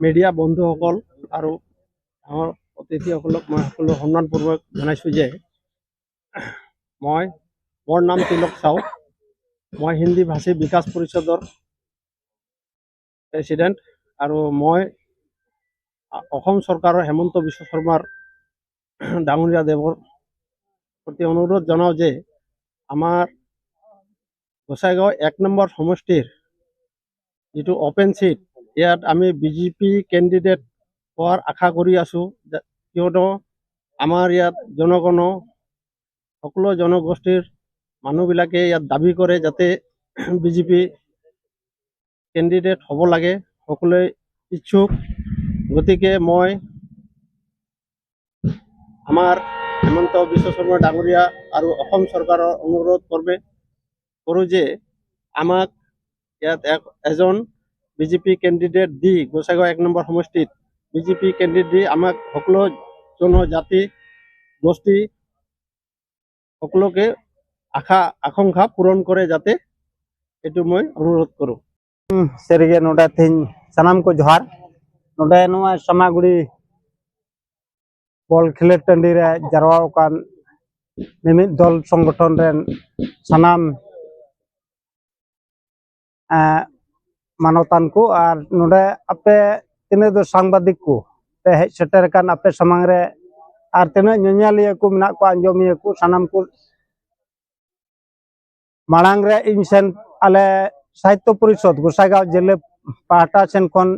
Media বন্ধুসকল আৰু ডাঙৰ অতিথিসকলক মই সকলো সন্মানপূৰ্বক জনাইছোঁ যে মোৰ নাম তিলক চাও। মই হিন্দী ভাষী বিকাশ পৰিষদৰ প্ৰেচিডেণ্ট আৰু মই অসম চৰকাৰৰ হেমন্ত বিশ্ব শৰ্মাৰ ডাঙৰীয়া দেৱৰ প্ৰতি অনুৰোধ জনাওঁ যে আমাৰ গোসাইগাঁও 1 নম্বৰ সমষ্টিৰ যিটো অপেন চিট, ইয়াত আমি বিজেপি কেণ্ডিডেট হোৱাৰ আশা কৰি আছোঁ, কিয়নো আমাৰ ইয়াত জনগণ সকলো জনগোষ্ঠীৰ মানুহবিলাকে ইয়াত দাবী কৰে যাতে বিজেপি কেণ্ডিডেট হ'ব লাগে, সকলোৱে ইচ্ছুক। গতিকে মই আমাৰ হেমন্ত বিশ্ব শৰ্মা ডাঙৰীয়া আৰু অসম চৰকাৰৰ অনুৰোধ কৰোঁ যে আমাক ইয়াত এজন বিজেপি কেণ্ডিডেট দি গোসাইগাঁও 1 নম্বৰ সমষ্টিত বিজেপি কেণ্ডিডেট দি আমাক সকলো জনজাতি গোষ্ঠী সকলোকে আশা আকাংক্ষা পূৰণ কৰে যাতে, এইটো মই অনুৰোধ কৰোঁ। सारीगे नोडे तेहें सानाम को जोहार। नोडे नोआ सामागुड़ी बॉल खेलेड टांडी रे जारवा अकान मिमिद दल संगठन रेन सानाम मानवतान को और नोडे आपे तिना दो सांबादिक को पे हेज सेटर अकान आपे सामांग रे और तिना ñeñeliya को मेना को आंजोमिया को सानाम को माड़ांग रे इन सेन आले साहित्य परिषद गोसाईगांव जिले पाहटा सेन खन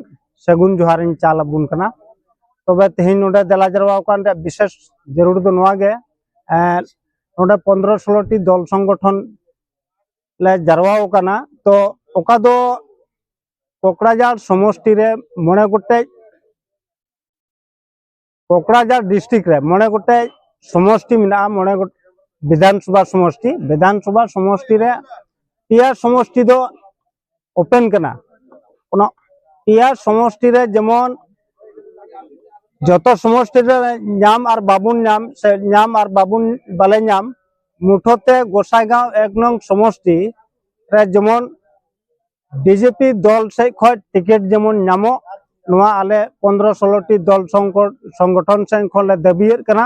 सगुन जोहारिन चाल अबुन कना। तबे तेहें नोडे देला जारवा अकान रे विशेष जरूर दो नोआ गे, नोडे 15-16टी दल संगठन ले जारवा अकाना। तो ओका दो कोकराझार समष्टि रे मोणे गोटे कोकराझार डिस्ट्रिक्ट रे मोणे गोटे समष्टि मेना, मोणे गोटे विधानसभा समष्टि, विधानसभा समष्टि रे पिया समष्टि दो ओपन कना। ओना पिया समष्टि रे जेमन जतो समष्टि रे नाम और बाबुन नाम से नाम और बाबुन बाले नाम मुठोते गोसाईगांव 1 नং समष्टि रे जेमन बीजेपी दल से खय टिकट जेमन नामो नोआ आले 15-16टी दल संगठन सेन खन ले दाबियेद कना।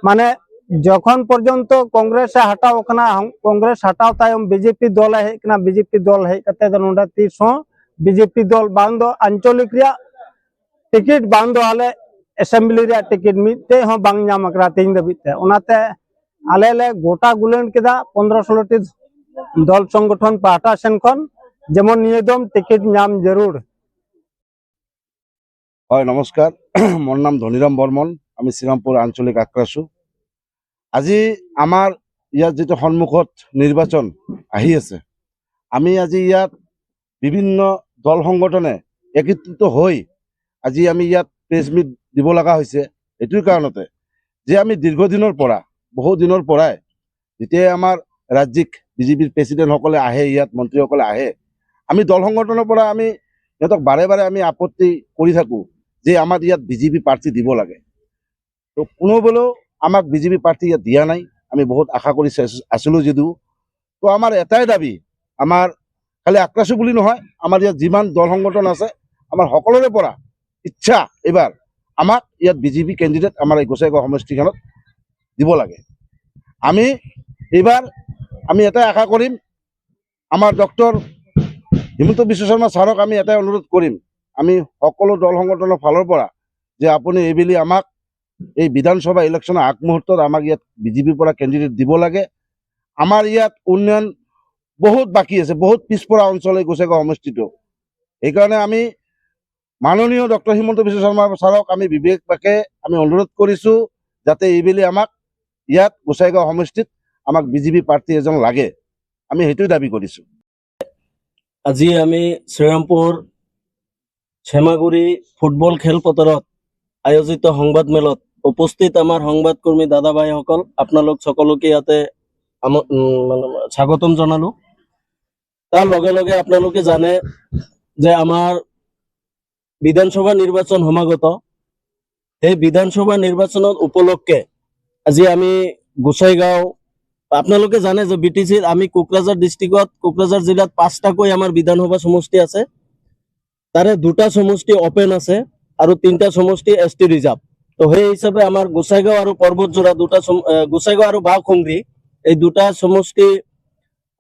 माने जखन पर्यंत कांग्रेस हटाव कना, कांग्रेस हटाव तायम बीजेपी दल हेज कना, बीजेपी दल हेज कते दो नोडा तीस हों बीजेपी दल बांग दो आंचलिक रिया टिकट बांग दो आले असेंबली रिया टिकट मिते हों बांग नाम करा तीन दबिते। ओनाते आले ले गोटा गुलन केदा 15-16टी दल संगठन पाहटा सेन खन जेमन निये दम टिकट नाम जरूर। হয় নমস্কাৰ, মোৰ নাম ধনীৰাম বৰ্মন, আমি শ্ৰীৰামপুৰ আঞ্চলিক আক্ৰাছু। আজি আমাৰ ইয়াত যিটো সন্মুখত নিৰ্বাচন আহি আছে, আমি আজি ইয়াত বিভিন্ন দল সংগঠনে একত্ৰিত হৈ আজি আমি ইয়াত প্ৰেছ মিট দিব লগা হৈছে এইটোৰ কাৰণতে যে আমি দীৰ্ঘদিনৰ পৰা, বহু দিনৰ পৰাই যেতিয়াই আমাৰ ৰাজ্যিক বিজেপিৰ প্ৰেচিডেণ্টসকলে আহে, ইয়াত মন্ত্ৰীসকলে আহে, আমি দল সংগঠনৰ পৰা আমি সিহঁতক বাৰে বাৰে আমি আপত্তি কৰি থাকোঁ যে আমাৰ ইয়াত বিজেপি প্ৰাৰ্থী দিব লাগে। তো কোনো বোলেও আমাক বিজেপি প্ৰাৰ্থী ইয়াত দিয়া নাই, আমি বহুত আশা কৰি আছিলোঁ যদিও। তো আমাৰ এটাই দাবী, আমাৰ খালি আক্ৰাছু বুলি নহয়, আমাৰ ইয়াত যিমান দল সংগঠন আছে আমাৰ সকলোৰে পৰা ইচ্ছা এইবাৰ আমাক ইয়াত বিজেপি কেণ্ডিডেট আমাৰ এই গোসাইগাঁও সমষ্টিখনত দিব লাগে। আমি এইবাৰ এটাই আশা কৰিম, আমাৰ ডক্টৰ হিমন্ত বিশ্ব শৰ্মা ছাৰক আমি এটাই অনুৰোধ কৰিম, আমি সকলো দল সংগঠনৰ ফালৰ পৰা যে আপুনি এইবেলি আমাক এই বিধানসভা ইলেকশ্যনৰ আগমুহূৰ্তত আমাক ইয়াত বিজেপিৰ পৰা কেণ্ডিডেট দিব লাগে। আমাৰ ইয়াত উন্নয়ন বহুত বাকী আছে, বহুত পিছপৰা অঞ্চল এই গোসাইগাঁও সমষ্টিটো। সেইকাৰণে আমি মাননীয় ডক্টৰ হিমন্ত বিশ্ব শৰ্মা ছাৰক আমি বিবেকবাকে আমি অনুৰোধ কৰিছোঁ যাতে এইবেলি আমাক ইয়াত গোসাইগাঁও সমষ্টিত আমাক বিজেপি প্ৰাৰ্থী এজন লাগে, আমি সেইটোৱে দাবী কৰিছোঁ। আজি আমি শ্ৰীৰামপুৰ চেমাগুৰি ফুটবল খেলপথাৰত আয়োজিত সংবাদমেলত উপস্থিত আমাৰ সংবাদকৰ্মী দাদা ভাইসকল, আপোনালোক সকলোকে ইয়াতে স্বাগতম জনালো। তাৰ লগে লগে আপোনালোকে জানে যে আমাৰ বিধানসভা নিৰ্বাচন সমাগত। সেই বিধানসভা নিৰ্বাচনৰ উপলক্ষে আজি আমি গোসাইগাঁও, আপোনালোকে জানে যে বি টি চিত আমি কোকৰাঝাৰ ডিষ্ট্ৰিক্টত, কোকৰাঝাৰ জিলাত 5টাকৈ আমাৰ বিধানসভা সমষ্টি আছে। তাৰে দুটা সমষ্টি অপেন আছে আৰু তিনিটা সমষ্টি এছ টি ৰিজাৰ্ভ। তো সেই হিচাপে আমাৰ গোসাইগাঁও আৰু পৰ্বতজোৰা দুটা, গোসাইগাঁও আৰু বাওখুংগ্ৰী এই দুটা সমষ্টি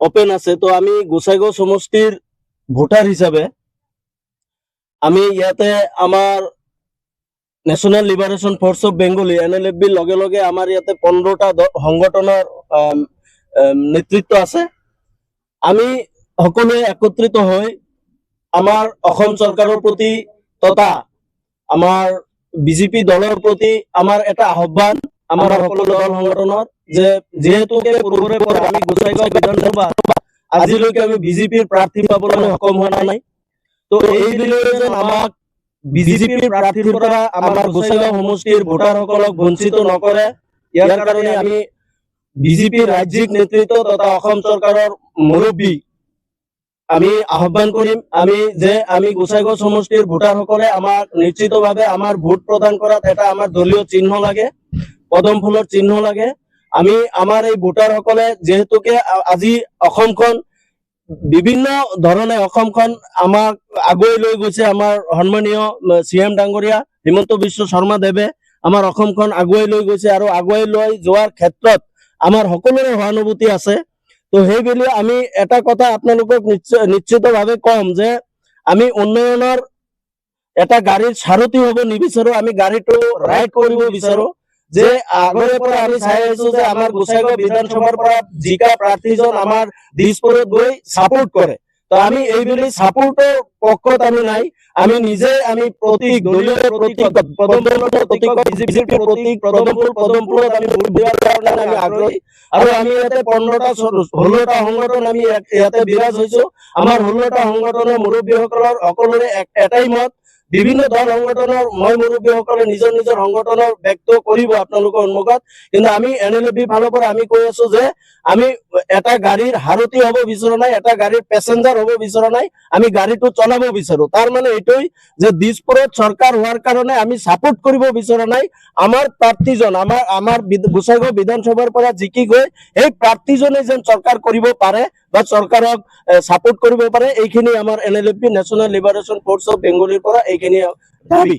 অপেন আছে। তো আমি গোসাইগাঁও সমষ্টিৰ ভোটাৰ হিচাপে আমি ইয়াতে আমাৰ national liberation force of Bengali NLFবিৰ লগে লগে আমাৰ ইয়াতে 15টা সংগঠনৰ নেতৃত্ব আছে। আমি সকলোৱে একত্ৰিত হৈ আমাৰ অসম চৰকাৰৰ প্ৰতি তথা আমাৰ বিজেপি দলৰ প্ৰতি আমাৰ এটা আহ্বান আমাৰ সকলো দল সংগঠনৰ যে যিহেতুকে পূৰ্বৰে পৰা আমি গোসাইগাঁও বিধানসভা আজিলৈকে আমি বিজেপিৰ প্ৰাৰ্থী পাবলৈ সক্ষম হোৱা নাই, তো এই বিষয়ে যেন আমাক বিজেপিৰ প্ৰাৰ্থীৰ পৰা আমাৰ গোসাইগাঁও সমষ্টিৰ ভোটাৰসকলক বঞ্চিত নকৰে, ইয়াৰ কাৰণে আমি বিজেপিৰ ৰাজ্যিক নেতৃত্ব তথা অসম চৰকাৰৰ মুৰব্বী আমি আহ্বান কৰিম আমি যে আমি গোসাইগাঁও সমষ্টিৰ ভোটাৰসকলে আমাক নিশ্চিতভাৱে আমাৰ ভোট প্ৰদান কৰাত এটা আমাৰ দলীয় চিহ্ন লাগে, পদম ফুলৰ চিহ্ন লাগে। আমি আমাৰ এই ভোটাৰসকলে যিহেতুকে আজি অসমখন বিভিন্ন ধৰণে অসমখন আমাক আগুৱাই লৈ গৈছে, আমাৰ সন্মানীয় চি এম ডাঙৰীয়া হিমন্ত বিশ্ব শৰ্মা দেৱে আমাৰ অসমখন আগুৱাই লৈ গৈছে আৰু আগুৱাই লৈ যোৱাৰ ক্ষেত্ৰত আমাৰ সকলোৰে সহানুভূতি আছে। তো সেইবুলি আমি এটা কথা আপোনালোকক নিশ্চিতভাৱে কম যে আমি উন্নয়নৰ এটা গাড়ীৰ সাৰথি হ'ব নিবিচাৰো, আমি গাড়ীটো ৰাইড কৰিব বিচাৰো। যে আগৰে পৰা আমি চাই আহিছো যে আমাৰ গোসাইগাঁও বিধানসভাৰ পৰা জিকা প্ৰাৰ্থীজন আমাৰ দিছপুৰত গৈ ছাপোৰ্ট কৰে, তো আমি এইবুলি ছাপোৰ্টৰ পক্ষত আমি নাই। আমি নিজে আমি প্ৰতীক, দলীয় প্ৰতীক পদম ফুলৰ প্ৰতীক, বিজেপিৰ প্ৰতীক পদম ফুল, পদম ফুলত আমি ভোট দিয়াৰ কাৰণে আমি আগ্ৰহী। আৰু আমি ইয়াতে 15টা 16টা সংগঠন আমি ইয়াতে বিৰাজ হৈছো। আমাৰ 16টা সংগঠনৰ মুৰব্বীসকলৰ সকলোৰে এটাই মত, বিভিন্ন দল সংগঠনৰ মই মুৰব্বীসকলে নিজৰ নিজৰ সংগঠনৰ ব্যক্ত কৰিব আপোনালোকৰ সন্মুখত, কিন্তু আমি এনএলএফবি ফালৰ পৰা আমি কৈ আছো যে আমি এটা গাড়ীৰ সাৰথি হ'ব বিচৰা নাই, এটা গাড়ীৰ পেচেঞ্জাৰ হ'ব বিচৰা নাই, আমি গাড়ীটো চলাব বিচাৰো। তাৰ মানে এইটোই যে দিছপুৰত চৰকাৰ হোৱাৰ কাৰণে আমি ছাপোৰ্ট কৰিব বিচৰা নাই। আমাৰ প্ৰাৰ্থীজন আমাৰ গোসাইগাঁও বিধানসভাৰ পৰা জিকি গৈ সেই প্ৰাৰ্থীজনে যেন চৰকাৰ কৰিব পাৰে বা চৰকাৰক ছাপোৰ্ট কৰিব পাৰে, এইখিনি আমাৰ NLFB, national liberation force of বেংগলীৰ পৰা এইখিনি দাবী।